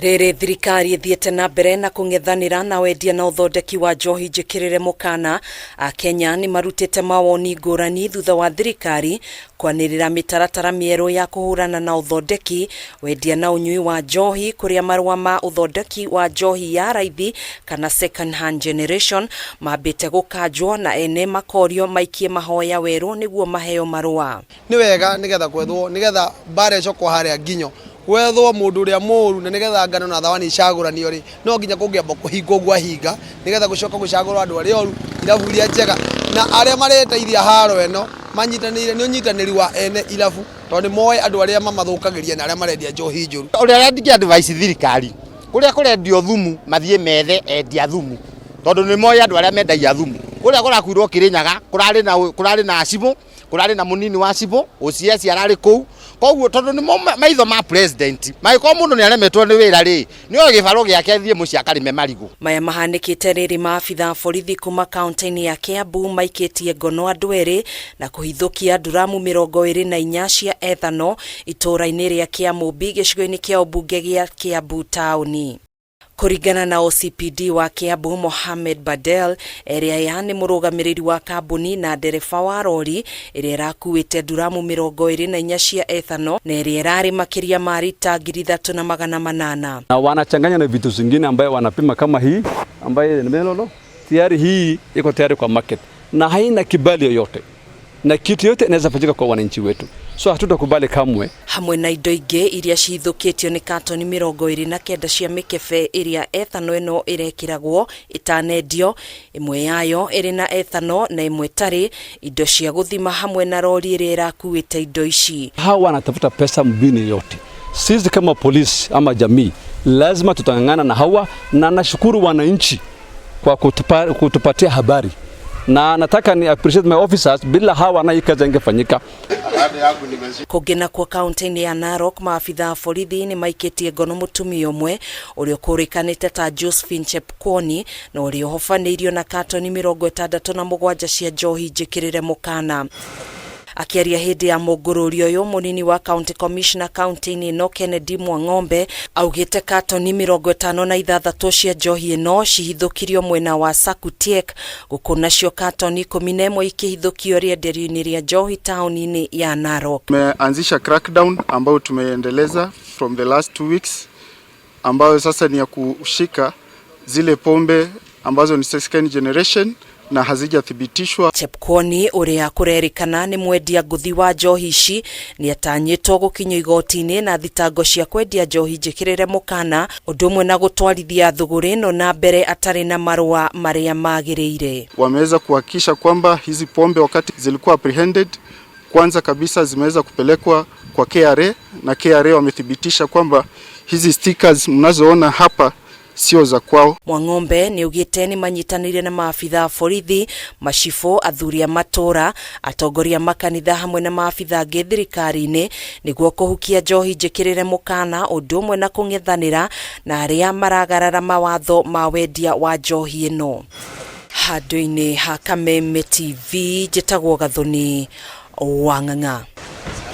Rĩrĩ thirikari ĩthiĩte na mbere na kũng'ethanĩra na wendia na ũthondeki wa njohi njĩkĩrĩre mũkana, Akenya nĩ marutĩte mawoni ngũrani thutha wa thirikari kwanĩrĩra mĩtaratara mĩerũ ya kũhũrana na ũthondeki, wendia na ũnyui wa njohi, kũrĩa marũa ma ũthondeki wa njohi ya raithi kana second hand generation mambĩte gũkanjwo na ene makorio maikie mahoya werũ nĩguo maheo marũa. Nĩ wega nĩgetha gwethwo nĩgetha mbara ĩcokwo harĩa nginyo gwethwo mũndũ ũrĩa mũru na nĩgetha ngano na thawani icagũranio rĩ, no nginya kũngĩamba kũhingwo gwahinga nĩgetha gũcoka gũcagũrwo andũ arĩa oru, irabu iria njega na arĩa mareteithia haro ĩno manyitanĩire, nĩ ũnyitanĩri wa ene irabu tondũ nĩ moĩ andũ arĩa mamathũkagĩria na arĩa marendia njohi njũru. Ũrĩa ingĩ advise thirikari, kũrĩa kũrendio thumu mathiĩ methe endia thumu tondũ nĩ moĩ andũ arĩa mendagia thumu. Kũrĩa kũrakuirwo Kĩrĩnyaga kũrarĩ na kũrarĩ na cibũ, kũrarĩ na mũnini wa cibũ, OCS ararĩ kũu. Koguo tondũ nĩmo maitho ma president, mangĩkorwo mũndũ nĩ aremetwo nĩ wĩra rĩ, nĩ oe gĩbarũ gĩake athiĩ mũciĩ akarĩme marigũ. Maya mahanĩkĩte rĩrĩ maabitha a borithi kuma kaunti-inĩ ya Kiambu maikĩtie ngono andũ erĩ na kũhithũkia nduramu 24 cia ethanol itũũra-inĩ rĩa Kĩamũmbi gĩcigo-inĩ kĩa ũmbunge gĩa Kiambu taũni. Kũringana na OCPD wa Kiambu Mohamed Badel, erĩ aya nĩ mũrũgamĩrĩri wa kambuni na ndereba wa rori ĩrĩa ĩrakuĩte nduramu 24 cia ethanol na ĩrĩa ĩrarĩ makĩria ma rita 3800. Na wanachanganya na vitu zingine ambayo wanapima kama hii ambayo ni melolo, tayari hii iko tayari kwa market na haina kibali yoyote na kitu yote inaweza fanyika kwa wananchi wetu, so hatutakubali kamwe. Hamwe na indo ingĩ iria cihithũkĩtio nĩ katoni 29 cia mĩkebe ĩrĩa ethanol ĩno ĩrekĩragwo ĩtanendio, ĩmwe yayo ĩrĩ na ethanol na ĩmwe ĩtarĩ, indo cia gũthima hamwe na rori ĩrĩa ĩrakuĩte indo ici. Hawa wanatafuta pesa mbinu yote. Sisi kama polisi ama jamii lazima tutang'ang'ana na hawa, na nashukuru wananchi kwa kutupatia habari, na nataka ni appreciate my officers, bila hawa na hii kazi ingefanyika. Kũngĩ nakuo kaunti-inĩ ya Narok, maabitha a borithi nĩ maikĩtie ngono mũtumia ũmwe ũrĩa ũkũrĩkanĩte ta Josephine Chepkwony na ũrĩa ũhobanĩirio na katoni 67 cia njohi njĩkĩrĩre mũkana. Akĩaria hĩndĩ ya mũngũrũrio ũyũ, mũnini wa county commissioner kaunti-inĩ ĩno Kennedy Mwang'ombe augĩte katoni 56 cia njohi ĩno cihithũkirio mwena wa Sakutiek, gũkũ nacio katoni 11 ikĩhithũkio rĩenderio-inĩ rĩa njohi taũni-inĩ ya Narok. Tumeanzisha crackdown ambayo tumeendeleza from the last 2 weeks, ambayo sasa ni ya kushika zile pombe ambazo ni second generation na hazijathibitishwa. Chepkwony ũrĩa kũrerĩkana nĩ mwendia ngũthi wa njohi ici nĩ atanyĩtwo gũkinyio igoti-inĩ na thitango cia kwendia njohi njĩkĩrĩre mũkana, ũndũ ũmwe na gũtwarithia thũgũrĩ ĩno na mbere atarĩ na marũa marĩa magĩrĩire. Wameweza kuhakikisha kwamba hizi pombe wakati zilikuwa apprehended, kwanza kabisa zimeweza kupelekwa kwa KRA na KRA wamethibitisha kwamba hizi stickers mnazoona hapa sio za kwao. Mwang'ombe nĩ augĩte nĩ manyitanĩire na maabitha a borithi, macibũ, athuri a matũra, atongoria a makanitha hamwe na maabitha angĩ thirikari-inĩ nĩguo kũhukia njohi njĩkĩrĩre mũkana, ũndũ ũmwe na kũng'ethanĩra na arĩa maragarara mawatho ma wendia wa njohi ĩno. Handũ-inĩ ha Kameme TV, njĩtagwo Gathoni wa Ng'ang'a.